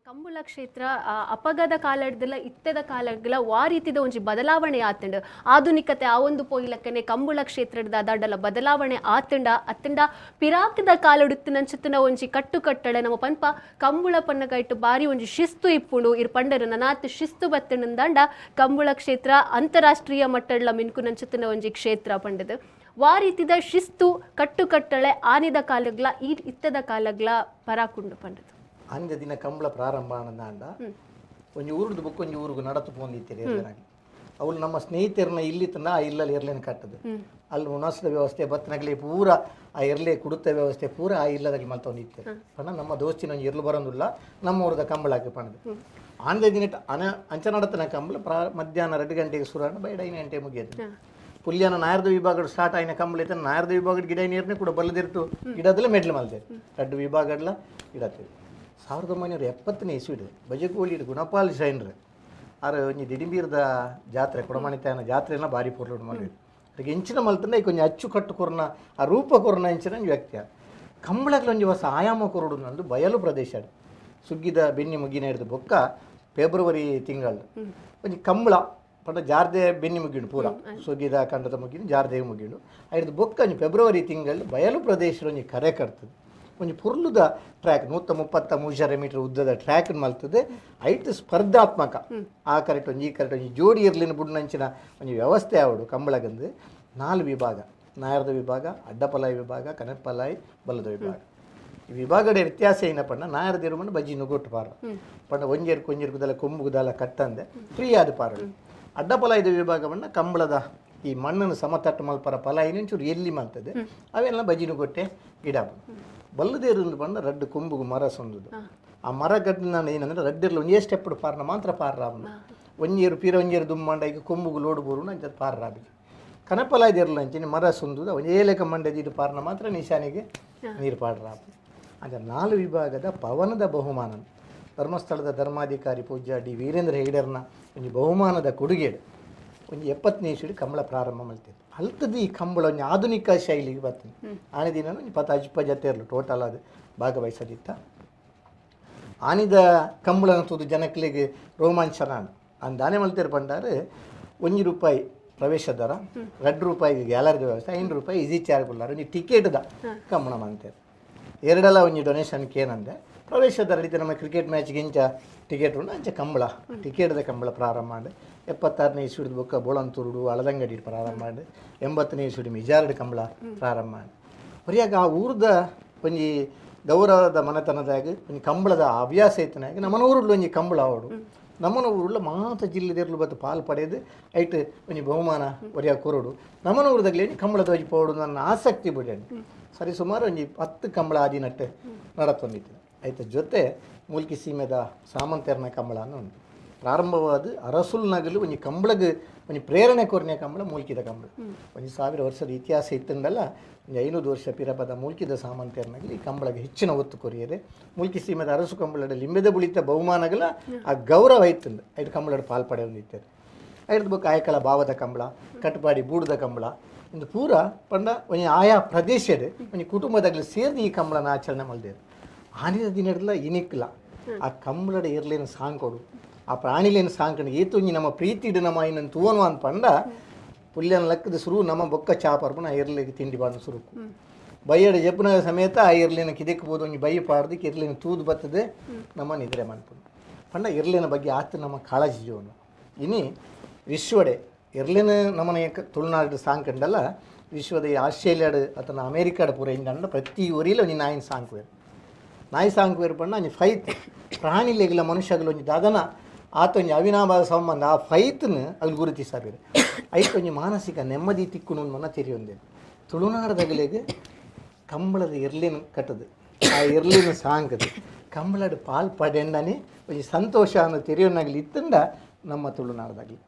ಕಂಬುಲ ಕ್ಷೇತ್ರ ಅಪಗದ ಕಾಲಡ್ದಲ ಇತ್ತೆದ ಕಾಲಡ್ಲ ವಾ ರೀತಿದ ಒಂಜಿ ಬದಲಾವಣೆ ಆತಂಡ್, ಆಧುನಿಕತೆ ಆ ಒಂದು ಪೋಯಿಲಕ್ಕನೆ ಕಂಬುಲ ಕ್ಷೇತ್ರದ ದಾಡಲ ಬದಲಾವಣೆ ಆತಂಡ ಅತ್ತಂಡ ಪಿರಾಕದ ಕಾಲಡುತ್ತಿನಂಚುತ್ತಿನ ಒಂಜಿ ಕಟ್ಟುಕಟ್ಟಳೆ ನಮ್ಮ ಪನ್ಪ ಕಂಬುಳ ಪನ್ನಗೈಟ್ ಬಾರಿ ಒಂಜಿ ಶಿಸ್ತು ಇಪ್ಪುಂಡು ಇರ್ ಪಂಡರು ನನಾತ್ ಶಿಸ್ತು ಬತ್ತಂಡಂದಾಂಡ ಕಂಬುಳ ಕ್ಷೇತ್ರ ಅಂತಾರಾಷ್ಟ್ರೀಯ ಮಟ್ಟಡ್ಲ ಮಿನ್ಕುನಂಚುತ್ತಿನ ಒಂಜಿ ಕ್ಷೇತ್ರ ಪಂಡದು ವಾ ರೀತಿದ ಶಿಸ್ತು ಕಟ್ಟುಕಟ್ಟಳೆ ಆನಿದ ಕಾಲಗ್ಲ ಈ ಇತ್ತದ ಕಾಲಗ್ಲ ಪರಾಕುಂಡು ಪಂಡದು. ಅಂದ ದಿನ ಕಂಬಳ ಪ್ರಾರಂಭ ಆನಂದಾಂಡ ಒಂಜಿ ಊರುದು ಬೊಕ್ಕ ಒಂಜಿ ಊರುಗು ನಡತು ಪೋಂದಿತ್ತೀರಿ ಎರ್ಲೆನಾಗಿ ಅವಳು ನಮ್ಮ ಸ್ನೇಹಿತರನ್ನ ಇಲ್ಲಿ ತನ್ನ ಆ ಇಲ್ಲಲ್ಲಿ ಎರ್ಲೇನು ಕಟ್ಟದು ಅಲ್ಲಿ ಉಣಸದ ವ್ಯವಸ್ಥೆ ಬತ್ತನಗಲಿ ಪೂರ ಆ ಎರ್ಲೆ ಕುಡುತ್ತ ವ್ಯವಸ್ಥೆ ಪೂರ ಆ ಇಲ್ಲದಾಗಲಿ ಮಲ್ತೊಂದಿತ್ತಾರೆ ಪಂಡ ನಮ್ಮ ದೋಸ್ತಿನ ಒಂಜಿ ಎರ್ಲು ಬರೋದಿಲ್ಲ ನಮ್ಮ ಊರದ ಕಂಬಳಕ್ಕೆ ಪಣದು ಆಂದ ದಿನ ಅನ ಅಂಚ ನಡತನ ಕಂಬಳ ಮಧ್ಯಾಹ್ನ 2 ಗಂಟೆಗೆ ಸುರಾಣ ಬೈಡ 5 ಗಂಟೆ ಮುಗಿಯೋದು. ಪುಲ್ಯಾನ ನಾಯರ್ದ ವಿಭಾಗ ಸ್ಟಾರ್ಟ್ ಆಯ್ನ ಕಂಬಳ ಐತೆ ನಾಯರ್ದ ವಿಭಾಗದ ಗಿಡ ನೀರನ್ನೇ ಕೂಡ ಬಲ್ಲದಿರ್ತು ಗಿಡದಲ್ಲೇ ಮೆಡ್ಲು ಮಲ್ತೇವೆ ರಡ್ಡು ವಿಭಾಗಡ್ಲ ಗಿಡತ್ತೇವೆ. 1970ನೇ ಇಸ್ವಿಡು ಬಜಗೋಳಿಡು ಗುಣಪಾಲ್ ಜೈನ್ರು ಆರು ಒಂಜಿ ದಿಡಿಂಬೀರ್ದ ಜಾತ್ರೆ ಕೊಡಮಣಿತಾಯನ ಜಾತ್ರೆನ ಭಾರಿ ಪೊರ್ಲುಡು ಮಲ್ದಿರು. ಅದಕ್ಕೆ ಎಂಚಿನ ಮಲ್ತಂಡ ಈ ಕೊಂಚ ಅಚ್ಚುಕಟ್ಟು ಕೊರ್ನ ಆ ರೂಪ ಕೊರ್ನ ಎಂಚಿನ ಒಂಜಿ ವ್ಯಕ್ತಿ ಕಂಬಳಗ್ಲ ಒಂಜಿ ಹೊಸ ಆಯಾಮ ಕೊರಡು ನಂದು ಬಯಲು ಪ್ರದೇಶ ಸುಗ್ಗಿದ ಬೆನ್ನಿ ಮುಗ್ಗಿನ ಹಿಡಿದು ಬೊಕ್ಕ ಫೆಬ್ರವರಿ ತಿಂಗಳು ಒಂಜಿ ಕಂಬಳ ಪಂಡ ಜಾರ್ದೆ ಬೆನ್ನಿ ಮುಗಿಂಡು ಪೂರ ಸುಗ್ಗಿದ ಕಂಡದ ಮುಗಿಂಡು ಜಾರ್ದೆ ಮುಗಿಂಡು ಐದು ಬೊಕ್ಕ ಒಂಜಿ ಫೆಬ್ರವರಿ ತಿಂಗಳು ಬಯಲು ಪ್ರದೇಶ ಒಂಜಿ ಕರೆ ಕಟ್ತದೆ ಒಂಜಿ ಪುರ್ಲುದ ಟ್ರ್ಯಾಕ್ 133 ಮೀಟರ್ ಉದ್ದದ ಟ್ರ್ಯಾಕ್ ಮಲ್ತದೆ ಐಟ್ ಸ್ಪರ್ಧಾತ್ಮಕ ಆ ಕರೆಕ್ಟ್ ಒಂಜಿ ಈ ಕರೆಕ್ಟ್ ಒಂಜಿ ಜೋಡಿ ಇರ್ಲಿನ ಬುಡ್ನಂಚಿನ ಒಂಜಿ ವ್ಯವಸ್ಥೆ ಆವಡು ಕಂಬಳಗಂದು 4 ವಿಭಾಗ ನಾಯರದ ವಿಭಾಗ ಅಡ್ಡಪಲಾಯಿ ವಿಭಾಗ ಕನಪಲಾಯಿ ಬಲದ ವಿಭಾಗ. ಈ ವಿಭಾಗದ ವ್ಯತ್ಯಾಸ ಏನಪ್ಪಣ್ಣ ನಾಯರದ ಇರುಮಂಡು ಬಜ್ಜಿ ನುಗೊಟ್ಟು ಪಾರ ಪಂಡ ಒಂಜೇರ್ಕು ಒಂಜೇರ್ಕುದಲ್ಲ ಕೊಂಬುಗುದಲ್ಲ ಕಟ್ಟಂದೆ ಫ್ರೀ ಆದ ಪಾರ. ಅಡ್ಡಪಲಾಯ್ದ ವಿಭಾಗವನ್ನ ಕಂಬಳದ ಈ ಮಣ್ಣನ್ನು ಸಮತಟ್ಟು ಮಲ್ಪರ ಪಲಾಯಿನ ಒಂಚೂರು ಎಲ್ಲಿ ಮಲ್ತದೆ ಅವೆಲ್ಲ ಬಜ್ಜಿ ನುಗೊಟ್ಟೆ ಗಿಡ ಬಲ್ಲದೇರು ಬಂದ ರಡ್ಡು ಕೊಂಬುಗು ಮರ ಸೊಂದುದು ಆ ಮರ ಗಡ್ಡ ಏನಂದ್ರೆ ರಡ್ಡಿರ್ಲು ಒಂಜೇ ಸ್ಟೆಪ್ ಪಾರ್ನ ಮಾತ್ರ ಪಾರ್ರಾಬನು ಒಂಜೇರು ಪೀರ ಒಂಜೇರು ದುಮ್ಮಾಂಡ ಈಗ ಕೊಂಬುಗು ಲೋಡು ಬೋರುನು ಅಂಚ ಪಾರ್ರಾಬಿಗೆ ಕನಪಲಾಯ್ದಿರ್ಲು ಅಂಚಿನ ಮರ ಸೊಂದುದು ಒಂಜೇ ಲೆಕ್ಕ ಮಂಡೆ ಪಾರ್ನ ಮಾತ್ರ ನಿಶಾನಿಗೆ ನೀರು ಪಾಡ್ರಾಬು. ಅಂಚ 4 ವಿಭಾಗದ ಪವನದ ಬಹುಮಾನ ಧರ್ಮಸ್ಥಳದ ಧರ್ಮಾಧಿಕಾರಿ ಪೂಜ್ಯ ಡಿ ವೀರೇಂದ್ರ ಹೆಗ್ಡೆರ್ನ ಒಂಜಿ ಬಹುಮಾನದ ಕೊಡುಗೆಡು ಒಂಜಿ 70ನೇ ಇಸ್ವಿಡ್ ಕಂಬಳ ಪ್ರಾರಂಭ ಮಲ್ತಿತ್ತು. ಅಲ್ತದ ಈ ಕಂಬಳ ಒಂಜಿ ಆಧುನಿಕ ಶೈಲಿಗೆ ಬರ್ತದೆ ಆನೆ ದಿನ ಒಂಜಿ 10 ಜತೆ ಇರಲು ಟೋಟಲ್ ಅದು ಭಾಗವಹಿಸದಿತ್ತ ಆನಿದ ಕಂಬಳನ ತೂದು ಜನಕ್ಲಿಗೆ ರೋಮಾಂಚನ ಅಂದಾನೆ ಮಲ್ತೇರು ಪಂಡಾರು 1 ರೂಪಾಯಿ ಪ್ರವೇಶ ದರ 2 ರೂಪಾಯಿಗೆ ಗ್ಯಾಲರಿ ವ್ಯವಸ್ಥೆ 5 ರೂಪಾಯಿ ಈಸಿ ಚಾರ್ಜ್ ಕೊಡ್ಲಾರ ಒಂಜಿ ಟಿಕೆಟ್ದ ಕಂಬಳ ಮಂತೇರು ಎರಡೆಲ್ಲ ಒಂಜಿ ಡೊನೇಷನ್ಗೆ ಏನಂದೆ ಪ್ರವೇಶ ದರ ರೀತಿ ನಮ್ಮ ಕ್ರಿಕೆಟ್ ಮ್ಯಾಚ್ಗೆ ಇಂಚ ಟಿಕೆಟ್ ಉಂಡು ಅಂಚ ಕಂಬಳ ಟಿಕೆಟ್ದ ಕಂಬಳ ಪ್ರಾರಂಭ ಮಾಡಿ 76ನೇ ಇಸ್ವಿಡ್ ಬೊಕ್ಕ ಬೋಳಂತೂರುಡು ಅಳದಂಗಡಿ ಪ್ರಾರಂಭ ಮಾಡಿ 80ನೇ ಇಸ್ವಿಡ್ ಮಿಜಾರ್ಡ್ ಕಂಬಳ ಪ್ರಾರಂಭ ಮಾಡಿ ಹೊರಿಯಾಗ ಆ ಊರ್ದ ಒಂಜಿ ಗೌರವದ ಮನೆತನದಾಗ ಒಂಜಿ ಕಂಬಳದ ಹವ್ಯಾಸ ಐತನಾಗ ನಮ್ಮನ ಊರುಡ್ಲು ಒಂಜಿ ಕಂಬಳ ಅವಡು ನಮ್ಮನ ಊರುಳ್ಳ ಮಾತ ಜಿಲ್ಲೆದಿರ್ಲು ಬತ್ತು ಪಾಲು ಪಡೆದು ಐಟ್ ಒಂಜಿ ಬಹುಮಾನ ಒರಿಯಾಗ ಕೊರಡು ನಮ್ಮನ ಊರುದಾಗಲೇ ಒಂಜಿ ಕಂಬಳದ ಒಂಜಿ ಪೋಡು ನನ್ನ ಆಸಕ್ತಿ ಬಿಡಂಡು ಸರಿ ಸುಮಾರು ಒಂಜಿ 10 ಕಂಬಳ ಆದಿನಟ್ಟು ನಡತೊಂದಿತ್ತು. ಐತ ಜೊತೆ ಮೂಲ್ಕಿ ಸೀಮೆದ ಸಾಮಂತೆರ್ನ ಕಂಬಳ ಅನ್ನೋ ಉಂಟು ಪ್ರಾರಂಭವಾದ ಅರಸುಲ್ ನಗಲು ಒಂಜಿ ಕಂಬಳಗ್ ಒಂಜಿ ಪ್ರೇರಣೆ ಕೊರ್ನೆ ಕಂಬಳ ಮೂಲ್ಕಿದ ಕಂಬಳ ಒಂಜಿ 1000 ವರ್ಷದ ಇತಿಹಾಸ ಇತ್ತಂಡಲ್ಲ ಒಂಜಿ 500 ವರ್ಷ ಪಿರಪದ ಮೂಲ್ಕಿದ ಸಾಮಂತೆರ್ನಗಲಿ ಈ ಕಂಬಳಗೆ ಹೆಚ್ಚಿನ ಒತ್ತು ಕೊರಿಯದೆ ಮೂಲ್ಕಿ ಸೀಮೆದ ಅರಸು ಕಂಬಳದ ಲಿಂಬೆದ ಬುಳಿತ ಬಹುಮಾನಗಳ ಆ ಗೌರವ ಇತ್ತಂದು ಐದು ಕಂಬಳದ ಪಾಲ್ ಪಡೆಯೊಂದಿತ್ತಾರೆ. ಐದು ಬೊಕ್ಕ ಆಯಕಲ ಭಾವದ ಕಂಬಳ ಕಟ್ಪಾಡಿ ಬೂಡದ ಕಂಬಳ ಇಂದು ಪೂರ ಪಂಡ ಒಂಜಿ ಆಯಾ ಪ್ರದೇಶದ ಒಂಜಿ ಕುಟುಂಬದಾಗಲಿ ಸೇರಿದ ಈ ಕಂಬಳನ ಆಚರಣೆ ಮಲ್ದೇರು. ಆನಿದ ದಿನಡ್ಲ ಇನಿಕ್ಲ ಆ ಕಂಬಳದ ಎರ್ಲೇನು ಸಾಂಕೊಡು ಆ ಪ್ರಾಣಿಲೇನು ಸಾಂಕಣ ಏತೊಂಜಿ ನಮ್ಮ ಪ್ರೀತಿಡು ನಮ್ಮ ಇನ್ನೊಂದು ತೂವನು ಅಂತ ಪಂಡ ಪುಲ್ಯನ ಲಕ್ಕದ ಸುರು ನಮ್ಮ ಬೊಕ್ಕ ಚಾಪರ್ಪುನ ಆ ಎರ್ಲೆಗೆ ತಿಂಡಿ ಬಾಣ ಸುರುಕು ಬೈಯಡ ಜಪ್ಪುನ ಸಮೇತ ಆ ಎರ್ಲೇನ ಕಿದೆಕ್ಬೋದು ಒಂಜಿ ಬೈಯ ಪಾಡ್ದು ಎರ್ಲೇನ ತೂದು ಬರ್ತದೆ ನಮ್ಮ ನಿದ್ರೆ ಮನ್ಪುಂಡು ಪಂಡ ಎರ್ಲೇನ ಬಗ್ಗೆ ಆತ ನಮ್ಮ ಕಾಳಜಿ ಜೀವನ. ಇನಿ ವಿಶ್ವಡೆ ಎರ್ಲೇನ ನಮ್ಮನೆ ತುಳುನಾಡು ಸಾಂಕಂಡಲ್ಲ ವಿಶ್ವದ ಈ ಆಸ್ಟ್ರೇಲಿಯಾಡು ಅಥವಾ ಅಮೇರಿಕಾಡು ಪೂರ ಇಂದ ಪ್ರತಿ ಊರಿಲ್ಲ ಒಂಜಿ ನಾಯಿನ ಸಾಂಕುವೆರು ನಾಯಿ ಸಾಂಕುವೆರು ಪಂಡ ಒಂಜಿ ಫೈತ್ ಪ್ರಾಣಿಲೆಗಿಲ್ಲ ಮನುಷ್ಯಗಳು ಒಂಜಿ ದಾದನ ಆತ ಒಂಜಿ ಅವಿನಾಭಾವ ಸಂಬಂಧ ಆ ಫೈತ್ನ ಅಲ್ಲಿ ಗುರುತಿಸಾಬೇರು ಐಕ್ ಒಂಜಿ ಮಾನಸಿಕ ನೆಮ್ಮದಿ ತಿಕ್ಕುನು ಮನ ತೆರಿಯೊಂದೆ. ತುಳುನಾಡದಗಲಿಗೆ ಕಂಬಳದ ಎರ್ಲಿನ ಕಟ್ಟದು ಆ ಎರ್ಲಿನ ಸಾಂಕದು ಕಂಬಳದ ಪಾಲ್ ಪಡೆಂಡನೆ ಒಂಜಿ ಸಂತೋಷ ಅನ್ನೋ ತೆರಿಯೋನಾಗಲಿ ಇತ್ತಂಡ ನಮ್ಮ ತುಳುನಾಡದಾಗಲಿ.